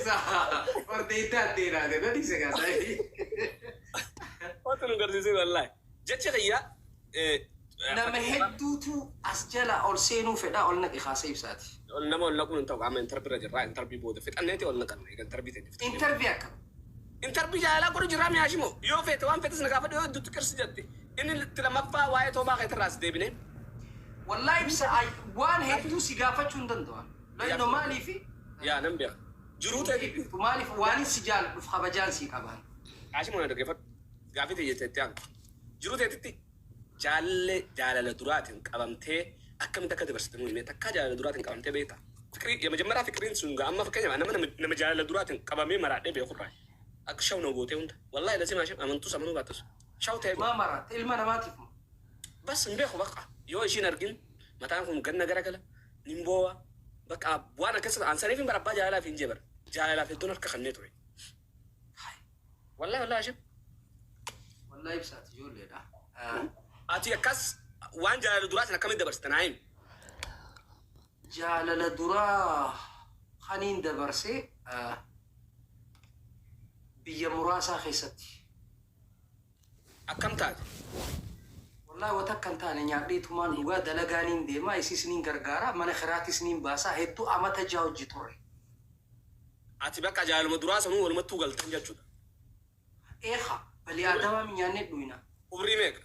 Ibsa fardeettaa addeenaate na dhiise gaasaayi. Wanti nu garsiisee wallaahi. Jechi kiyya Nama hedduutu as jala ol seenuu fedha ol naqi kaasa ibsaati. Ol nama ol naquun hin ta'u qaama interview irra jirra. Interview booda fixanneeti ol naqanna. Egaa interview ta'e fixannee. Interview akkam? Interview jaalalaa godhu jirraa mi'aashimoo yoo feete waan feetes na gaafadhu yoo hedduutti qirsi jette. Inni itti lammaffaa waa'ee toobaa keetirraa as deebine. Wallahi ibsa waan hedduu si gaafachuu hin danda'an. Laino maaliifi? Yaa nan beeka. Jiruu ta'e. Maaliif waanin si jaaladhuuf kabajaan sii qabaan. Haashimoo na dhaggeeffadhu. Gaafii ta'e jettee itti aantu. Jiruu teetitti jaalallee jaalala duraatiin qabamtee akkamitti akka dabarsite nuu himee takkaa jaalala duraatiin qabamtee beektaa? Fiqirii የመጀመሪያ fiqiriin sun amma fakkeenyaaf nama nama jaalala duraatiin qabamee maraadhee beekurraa akka shaw na gootee hunda wallaahi lazima amantus amanuu baattus shaw ta'ee Maa maraatte ilma namaatiif moo? Bas hin beeku baqa yoo ishiin argin mataan kun ganna garagala nin boo'a baqa waan akkas ansaniif hin bara abbaa jaalalaaf hin jee bara jaalalaaf hedduun harka kannee ture. Wallahi wallahi Hashim. Wallahi ibsaati ijoolleedha. Ati akkas waan jaalala duraatiin akkamitti dabarsite naa himi. Jaalala duraa kaniin dabarse biyya muraasaa keessatti. Akkam taate? Wallahi wata akka hin taane nyaadheetumaan dhugaa dalagaaniin deema isiis niin gargaara mana kiraatis niin baasaa hedduu amata jaha hojii turre. Ati bakka jaalaluma duraa sanuu walumattuu galtan jechuudha. Eeha bali adamaa nyaannee dhuyna. Umrii meeqa?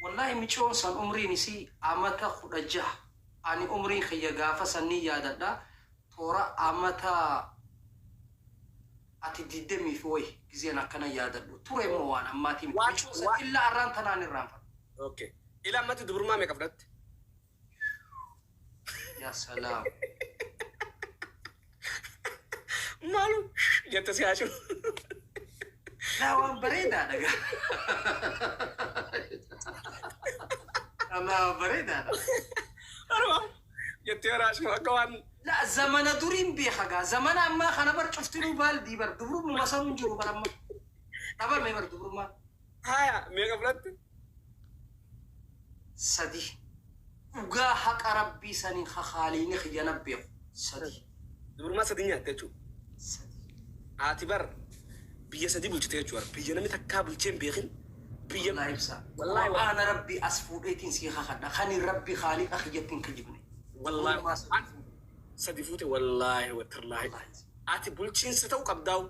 Wallahi micoon san umriin isii amata 16 ani umriin kiyya gaafa san niin yaadadha toora amata ati 20 fi wayi gizeen akkana yaadadhu ture immoo waan ammaatii miti micoon san illaa arraan tanaan irraanfadhu. Okay. Ila ammatti dubrummaa meeqa fudhatte? Yaa salaam. Maalu jette si haashu. Laa waan bareedaadha gaa. Allah waan bareedaadha. Anuma jettee raashu akka waan. La zamana duriin beeka gaa zamana ammaa kana bar cuftinuu baaldii bar dubrummaa sanuu hin jiru bar amma. Dhabame bar dubrummaan. Haya meeqa fudhatte? 3 dhugaa haqa rabbii saniin kakaaliini kiyya na beeku 3. Dubrummaa 3 nyaatte jechuudha. 3. Ati bar biyya 3 bulchite jechuudha. Biyya namni takkaa bulchee hin beekin. Biyya Wallahi ibsaa. Wallahi Qur'aana rabbii as fuudheetiin sii kakadha kanin rabbi kaaliqa kiyyatti hin kijibne. Wallahi Dubrummaa 3 fuudhe. 3 fuute wallahi watallaahi. Wallahi. Ati bulchiinsa ta'uu qabdaawu.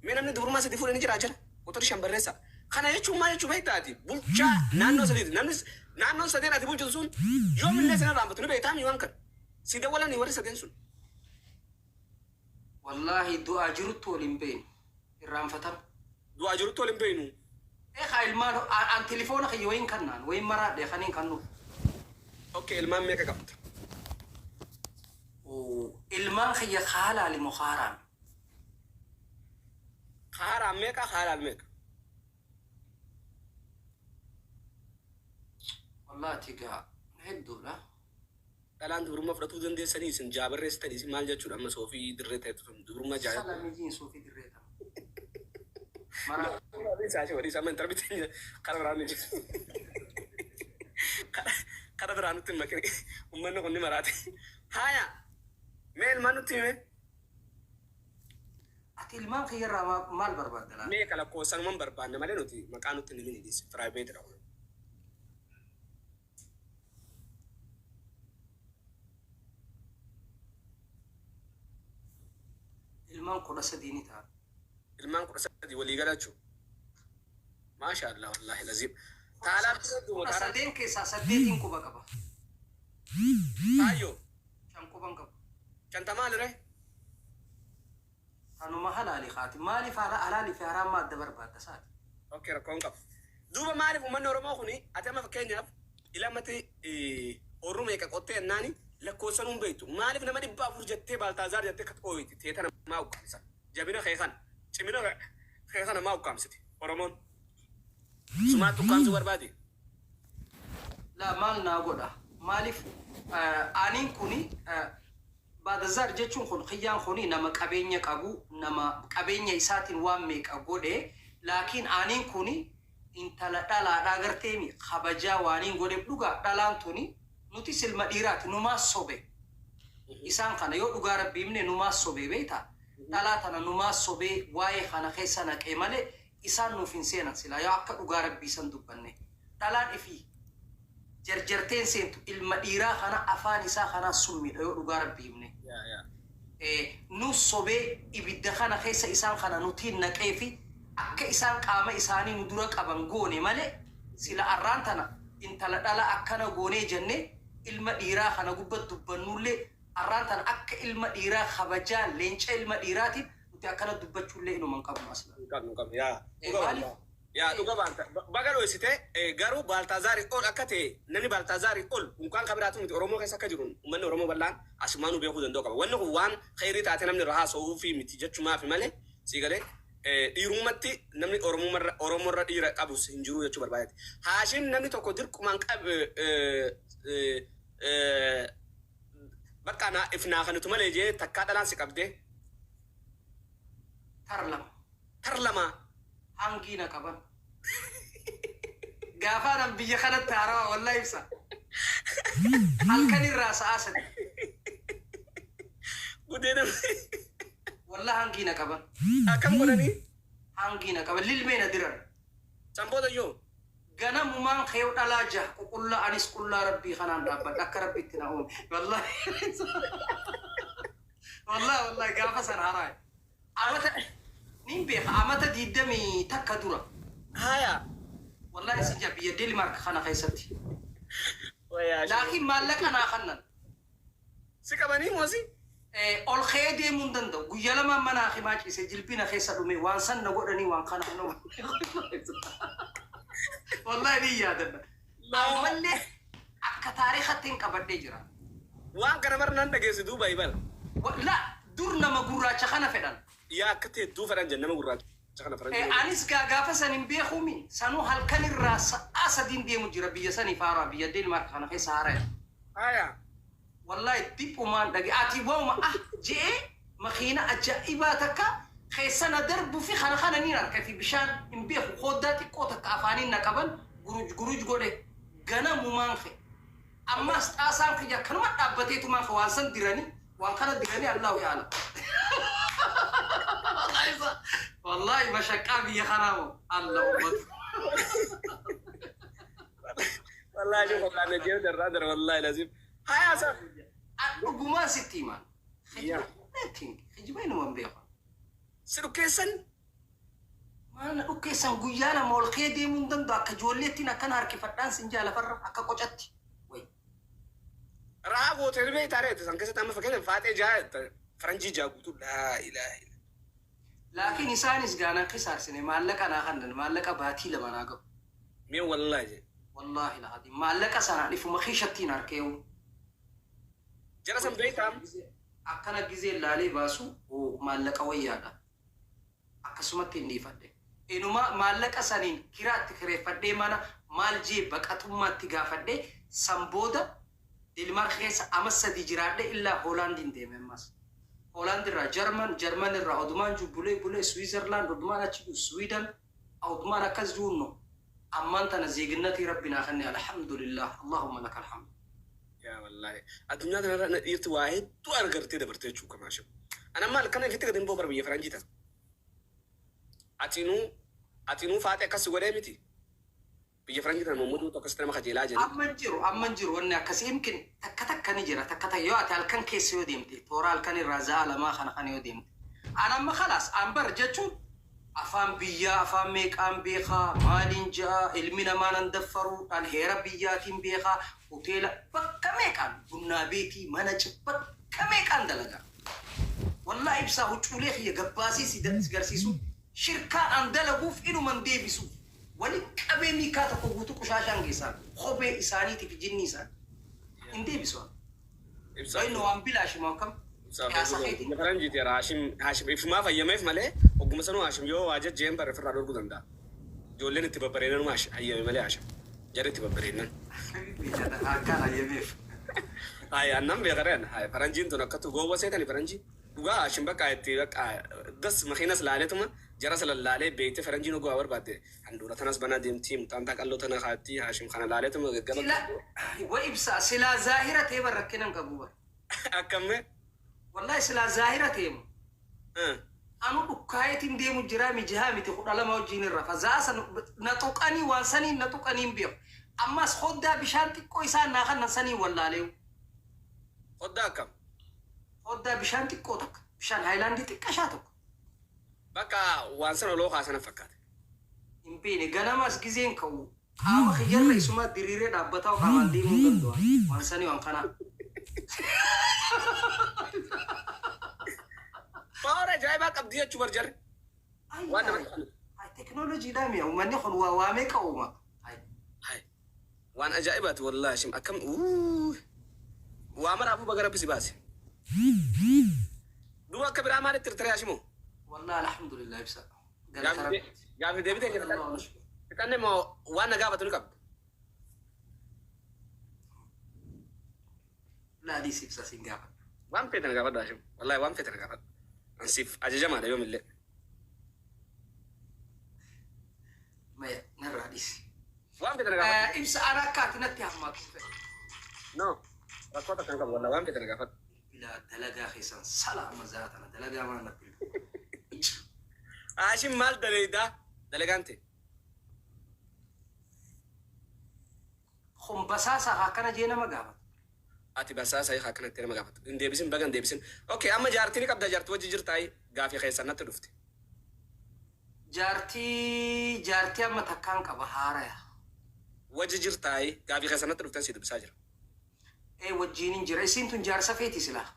Mee namni dubrummaa 3 fuudhe ni jira jala. Quxuri 5 barreessa. Kana jechuun maal jechuu beektaa ati? Bulchaa naannoo sadiiti. Namni naannoon sadeen ati bulchitu sun yoomillee sin irraanfatu ni beektaa mi waan kana? Si dawwalanii warri sadeen sun. Wallaahi du'aa jiruttu wal hin beeynu. Irraanfatan. Du'aa jiruttu wal hin beeynu. Eekaa ilmaan an tilifoona kiyya wayin kannaan wayin maraadhe kaniin kannuuf. Okay ilmaan meeqa qabda? Ilmaan kiyya ka halaali moo ka haraami? Ka haraam meeqa ka halaal meeqa? Wallahi ati gaa hedduudha. Dhalaan dubrummaa fudhatuu dandeessanii isin ja'a barreessitan isin maal jechuudha amma soofii dirree ta'etu sun dubrummaa ja'a. Salami jiin soofii dirree tana. Maraa. Dhiisaa ishee dhiisaa amma intarviitii teenya kara biraan ni jiru. Kara biraa nutti hin makini uummanni kun ni maraate. Haaya mee ilmaan nutti hime. Ati ilmaan kiyya irraa maal barbaadda laata? Meeqa lakkoofsanuman barbaanna malee nuti maqaa nutti hin himini dhiisi private dha kun. Ilmaan 13 ni ta'a. Ilmaan 13 walii gala jechuudha. Maasha Allah wallaahi laziim. Taalaa Kudha sadeen keessaa saddeetiin quba qaba. Taayyoo. 5 quban qabu. Shanta maali ree? Tanuma halaali kaati. Maaliif halaali fi haraammaa adda barbaadda saati? Okay rakkoo hin qabu. Duuba maaliif uummanni Oromoo kuni ati amma fakkeenyaaf ilamatti oorruu meeqa qottee jennaani lakkoofsanuu hin beektu. Maaliif nama 400 jettee Baaltaazaar jettee akka xooyti tee tana maa ukkaamsan? Jabina kee kana cimina kee kana maa ukkaamsiti Oromoon? Sumaatti ukkaamsuu barbaade? Laa maal naa godha? Maaliif aniin kuni Baadazaar jechuun kun kiyyaan kuni nama qabeenya qabu nama qabeenya isaatiin waan meeqa godhe laakiin aniin kuni intala dhalaadha agarteemi kabajaa waaniin godheef dhugaa dhalaan tuni nutis ilma dhiiraati numaa sobe isaan kana yoo dhugaa rabbi himne numaa sobe beektaa Dhalaa tana numaa sobee waa'ee kana keessa naqee malee isaan nuuf hin seenan silaa yoo akka dhugaa rabbii san dubbanne. Dhalaan ifii jarjarteen seentu ilma dhiiraa kana afaan isaa kanaa summiidha yoo dhugaa rabbii himne. Yaa yaa. Nu sobee ibidda kana keessa isaan kana nutiin naqee fi akka isaan qaama isaanii nu dura qaban goone malee sila arraan tana intala dhala akkana goonee jennee ilma dhiiraa kana gubbat dubbannullee arraan tana akka ilma dhiiraa kabajaa leenca ilma dhiiraatiin nuti akkana dubbachuullee inuma hin qabnu asla. Hin qabnu, hin qabnu. Yaa. Dhuga Maaliif? baanta. Yaa, dhuga baanta. Baga dho'isite, garuu Baaltaazaari ol akka ta'e, namni Baaltaazaari ol unkaan kabiraatu miti Oromoo keessa akka jiru uummanni Oromoo bal'aan asumaanuu beekuu danda'u qaba. Wanni kun waan kheyrii taate namni irraa haasa'uu fi miti jechumaafi malee sii galee dhiirummatti namni Oromoorra dhiira qabus hin jiru jechuu barbaadeeti. Haashim namni tokko dirqumaan qab bakka naa if naa kanitu malee jee takkaa dhalaan si qabdee? Tar lama. Tar lama. Hangii na qaban. Gaafaan an biyya kanatti haarawaa wallahi ibsa. Halkan irraa sa'aa 3. Gudeeda. Wallahi hangii na qaban. Akkam godhanii? Hangii na qaban. Lilmee na diran. San booda yoo? Ganamumaan kayoo dhalaa jaha ququllaa anis qullaa rabbii kanaan dhaabbadha akka rabbi itti na uume. Wallahi. Wallahi wallahi gaafa san haaraa. Amata nin beeka amata 21 dura. Haya. Wallahi isin jaa biyya Denmark kana keessatti. Wayaa. Laakiin maallaqa naa kannan. Si qabanii moosi? Ol ka'ee deemuu hin danda'u. Guyyaa lamaan mana hakimaa ciise jilbina keessa dhume waan san na godhanii waan kana na. Wallahi ni yaadadha. Ammallee akka taarikhatti hin qabadhee jira. Waan kana mar nan dhageessi duuba ibal. La dur nama gurraacha kana fedhan. Yaa, akka ta'e hedduu fedhan jenna nama gurraacha kana faranjii. Anis gaa gaafa san hin beekuumi sanuu halkan irraa sa'aa 3n deemu jira biyya saniif haaraa biyya Denmark kana keessa haaraya. Haya. Wallahi diphumaan dhage ati wauma ah je'ee makiina ajaa'ibaa takka keessa na darbuu fi kana kana niin arka fi bishaan hin beeku qooddaa xiqqoo takka afaaniin na qaban guruj guruj godhe ganamumaan ka'e. Ammas xaasaan kiyya akkanuma dhaabbateetumaan ka'e waan san diranii waan kana diranii Allahu ya'lam. Wallahi mashaqqaa biyya kanaa moo Allah ummatu. Wallahi shuf wallahi na jeewu darraa dara wallahi lazim. Haya sa. Dhugumaan sitti himaan. Yaa. Kijiba inuma hin beeku. Si dhukkeessan? Maal na dhukkeessan guyyaa lama ol ka'ee deemuu hin danda'u akka ijoolleettiin akkana harkifadhaan sin jaa lafarra akka qocatti. Way. Rahaa gootee ni beektaa reete san keessatti amma fakkeenyaaf faaxee jaa faranjii jaa guutuu laa ilaaha illa. Laakiin isaanis gaa nan kisaarsine maallaqa naa kannan maallaqa baatii 2 naa ga'u. Mee wallahi jee. Wallaahi la'adiim maallaqa sanaan ifuma kiishattiin harkeewu. Jara san beektaa? Akkana gizeen laalee baasu maallaqa wayyaadha. Akkasumatti hin dhiifadhe. Inumaa maallaqa saniin kiraatti kireeffadhee mana maal jee baqatummaatti gaafadhee san booda Denmark keessa ama 3 jiraadhee illaa Hoolaandiin deeme ammas. Hoolaand irraa Jarman, Jarman irraa odumaan jiru bulee bulee Switzerland odumaan achi jiru Sweden odumaan akkas jiru ammaan tana zeeginnatii rabbi naa kenne alhamdulillah Allahumma lakal hamd. Yaa wallaahi addunyaa tanarra na dhiirti waa hedduu argartee dabartee jechuu kamaashim. Ana maal kana ifitti gadi hin boo bara biyya faranjii tana. Atinuu faaxee akkas si godhee miti. Biyya faranjii tana mammaduutu akkasitti nama kajeelaa jedhee. Amma hin jiru, amma hin jiru wanni akkasii imkin takka takka ni jira takka takka yoo ati halkan keessa yoo deemte toora halkan irraa za'a lamaa kana kana yoo deemte. An amma khalaas an bar jechuun afaan biyyaa afaan meeqaan beekaa maaliin ja'a ilmi namaa nan daffaru dhaan heera biyyaatiin beekaa hoteela bakka meeqaan bunnaa beetii mana bakka meeqaan dalagaa. Wallahi ibsaa huccuulee kiyya gabbaasii si garsiisu shirkaan an dalaguuf inuman deebisuuf wali qabee miikaa tokko guutuu qushaashaan geessaan kophee isaaniitiif jinni isaan hin deebisu. Ibsaa Inni waan bilaashi moo akkam? Ibsaa Qiyaasa keetiin. Biyya faranjiiti jara Haashim Haashim ifumaa fayyameef malee ogguma sanuu Haashim yoo waa jajjeen bare ofirraa dhorkuu danda'a. Ijoolleen itti babbareedanuma hayyame malee Haashim jarri itti babbareednan. Akkaan hayyameef. Hayi annan beekareen hayi faranjiin tun akkatu gowwa seetani faranjii. Dhugaa Haashim bakka itti bakka das makiinas laaleetuma jaras lallaalee beeyte faranjiin oguu haa barbaadde handhuura tanas banaa deemtii muxaantaa qalloo tana kaatti Haashim kana laaleetuma gaggaba. Sila wa ibsa silaa zaahira ta'e bar rakkina hin qabu bar. Akkamme. Wallahi silaa zaahira ta'e mu. Anu dhukkaayetiin deemu jira mijahaa miti 12 wajjin irra fazaasa na tuqanii waan sanii na tuqanii hin beeku. Ammas hoddaa bishaan xiqqoo isaan naa kannan sanii wallaaleewu. Hoddaa akkam? Hoddaa bishaan xiqqoo takka. Bishaan haayilaandii xiqqashaa tokko. Bakka waan sana oloo kaasana fakkaate. Hin beekne ganamas gizeen ka'u qaama kiyyarra isuma diriiree dhaabbataa qaamaan deemuu hin danda'u. Waan sanii waan kanaa. Power ajaa'ibaa qabdi jechuu bar jarri. Waan namatti tolu. Teknooloojiidhaa mi'a uummanni kun waa waamee qa'uuma. Hai. Waan ajaa'ibaati wallahi Hashim akkam uu waa maraafuu baga rabbi si baase. Duuba akka biraa maalitti tirtire Hashimoo? Wallahi alhamdulillah ibsa. Galata rabbiiti. Gaaffii deebitee jirta. Fixanne moo waan na gaafatu ni qabda? Laadii ibsa siin gaafadha. Waan feete na gaafadhu Hashim. Wallahi waan feete na gaafadhu. An siif ajajamaadha yoomillee. Maya narraa dhiisi. Waan feete na gaafadhu. Ibsa ana akka ati natti hammaatu fedha. No. Rakkoo takka hin qabu wallahi waan feete na gaafadhu. Bilaa dalagaa keessan sala amma zaatana dalagaa maal natti. Hashim maal daleeydaa? Dalagaan ta'e. Kun basaasa akkana jee nama gaafata. Ati basaasa hiika akkanatti nama gaafatu. Hin deebisin baga hin deebisin. Okay amma jaartii ni qabda jaartii wajji jirtaayi gaafii keessan natti dhufte. Jaartii amma takkaan qaba haaraya. Wajji jirtaayi gaafii keessan natti dhuftan si dubbisaa jira. Wajjiin hin jira. Isiin tun jaarsa feeti silaa.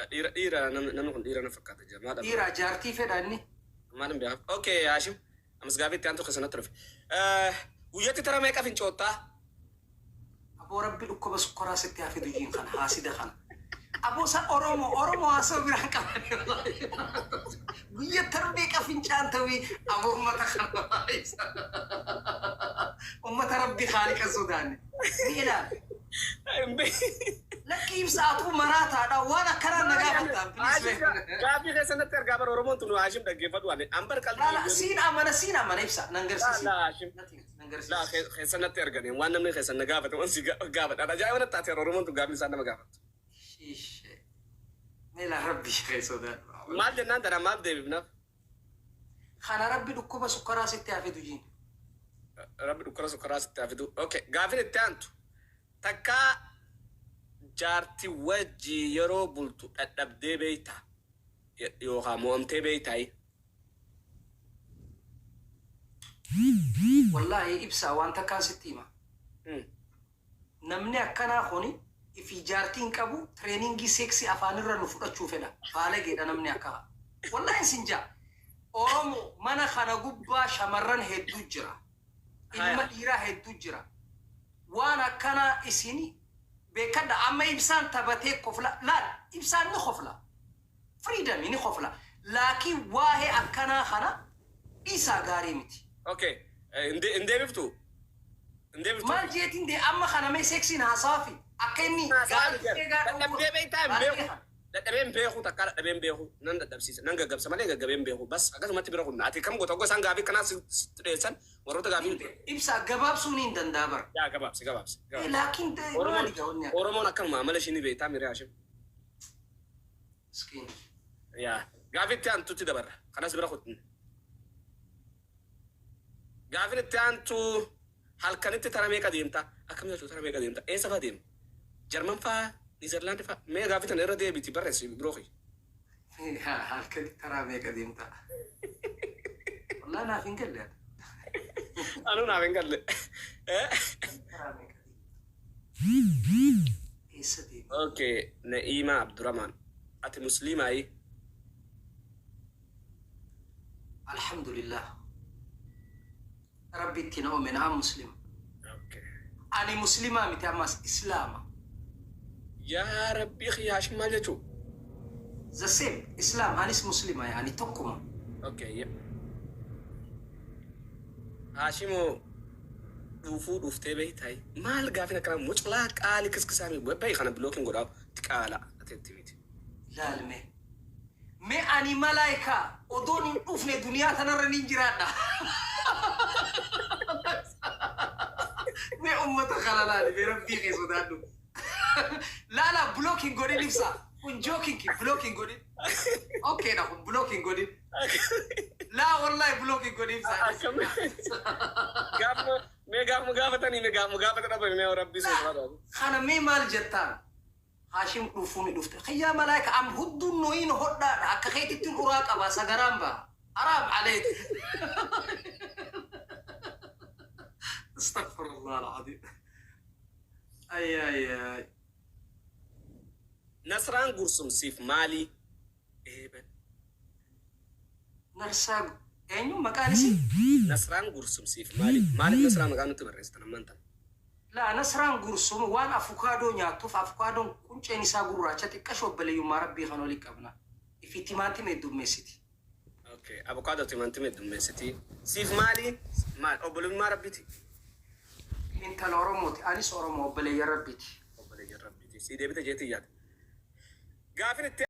Dhiira dhiira namni kun dhiira na fakkaata jira. Maal Dhiira jaartii fedha inni. Maal hin beekaa. Okay Hashim ammas gaafii itti aantu keessan natti dhufe. Guyyatti tara meeqa fincoottaa? Aboo rabbi dhukkuba sukkaraa sitti haa fidu jiin kana haasida kana. Aboo sa Oromoo Oromoo haasoo biraan qaban. Guyya tara meeqa fincaan ta'ii aboo uummata kana. Uummata rabbi haaliqa sodaanne. Ni ilaali. Lakki ibsaatuu maraataadha waan akkanaa na gaafattaan. Gaafii keessan natti argaa bara Oromoon tun Hashim dhaggeeffadhu ani. Ambar qalbii. Laala siin amana ibsa nan garsiisi. Laa Hashim. Nan Laa garsiisi. keessan natti argani waan namni keessan na gaafate waan si gaafadha. Ajaa'iba natti taate Oromoon tun gaafii isaan nama gaafattu. Shiishee. Meelaa rabbi shee sodaadhu. Maal jennaan tana maal deebifnaaf? Kana rabbi dhukkuba sukkaraa sitti haa fidu jiin. Rabbi dhukkuba sukkaraa sitti haa fidu. Okay gaafiin itti aantu. Takkaa jaartii wajji yeroo bultu dadhabdee beeytaa yookaan mo'amtee beeytaayi. Wallaahi ibsaa waan takkaan sitti hima. Namni akkanaa kuni ifi jaartiin qabu training sex afaanirra nu fudhachuu fedha. Baalageedha namni akkanaa. Wallaahi sin jaa. Oromoo mana kana gubbaa shamarran hedduu jira. Ilma dhiiraa hedduu jira. Waan akkanaa isin beekadha amma ibsaan taphatee kofla laal ibsaan ni kofla. Freedom ni kofla. Laakiin waa'ee akkanaa kana dhiisaa gaarii miti. Okay hin deebiftu? Hin deebiftu? Maal jeetiin dee amma kana mee seksiin haasawaa fi akka inni Dadhabdee beektaa hin beeku. Dadhabee hin beeku takkaa dadhabee hin beeku. Nan dadhabsiisa. Nan gaggabsa malee gaggabee hin beeku. Bas akkasumatti bira kunna. Ati kam goota ogoo isaan gaafii kanaa sitti dhiyeessan warroota gaafii. Ibsa gabaabsuun hin danda'a bara. Yaa gabaabsi gabaabsi. Laakiin maali gaa'onni akka. Oromoon akkanuma amala ishii ni beektaa miree Hashim. Miskiin. Yaa gaafii itti aantutti dabarra. Kanas bira kutin. Gaafiin itti aantu halkanitti tara meeqa deemta? Akkam jechuun tara meeqa deemta? Eessa fa'aa deemta? Jarman fa'aa? Niizerlaandi fa'aa? Mee gaafii tana irra deebiti barreessi biroo kiyya. Halkanitti taraa meeqa deemta? Wallaahi naaf hin galle. Anuu naaf hin galle. Taraa meeqa deemta? Eessa deemta? Okay, Na'iima Abdurrahman. Ati musliimaayi? Alhamdulillah. Rabbi itti na uume na'am muslima. Okay. Ani muslimaa miti ammas islaama. Yaa Rabbi kiyya Hashim maal jechuu? The same. Islam anis muslima yaani tokkuma. Okay, yeah. Hashimoo dhuufuu dhuftee beektayi? Maal gaafin akkana muclaa qaali kiskisaa mi bayi kana blocking godhaa xiqaala ateetti miti. Laalme. Mee ani malaayikaa odoon hin dhufne duniyaa tanarra nin jiraadha. Mee ummata kana laali mee rabbii kee sodaadhu. Laala blocking godhin ibsa. Kun joking blocking godhin. Okay dha kun block hin godhin. Laa wallahi block hin godhin. Akkam gaafuma mee gaafuma gaafatanii mee gaafuma gaafata dhabame mee rabbii sodaadha. Kana mee maal jettaan? Haashim dhufuun dhufte. Xiyyaa malaayika am hudduun nooyin hodhaadha. Akka keetittiin uraa qaba sagaraan baha. Haraam aleek. Astaghfirullah al-azim. Ay ay ay. Nasraan Gursum siif maali? Eeben. Narsaa eenyu maqaan isii? Nasraan Gursum siif maali? Maaliif Nasraa maqaa nutti barreessitan ammaan tana? Laa, Nasraan Gursum waan afukaadoo nyaattuuf, afukaadoon qunceen isaa gurraacha xiqqasho obboleeyyummaa rabbii kan olii qabna. Ifi timaatima heddummeessiti. Okay, abukaadoo timaatima heddummeessiti. Siif maali? Maal obbolummaa rabbiiti? Intala Oromooti. Anis Oromoo, obboleeyyan rabbiiti. Obboleeyyan rabbiiti. Sii deebite jeetii yaada. Gaafin itti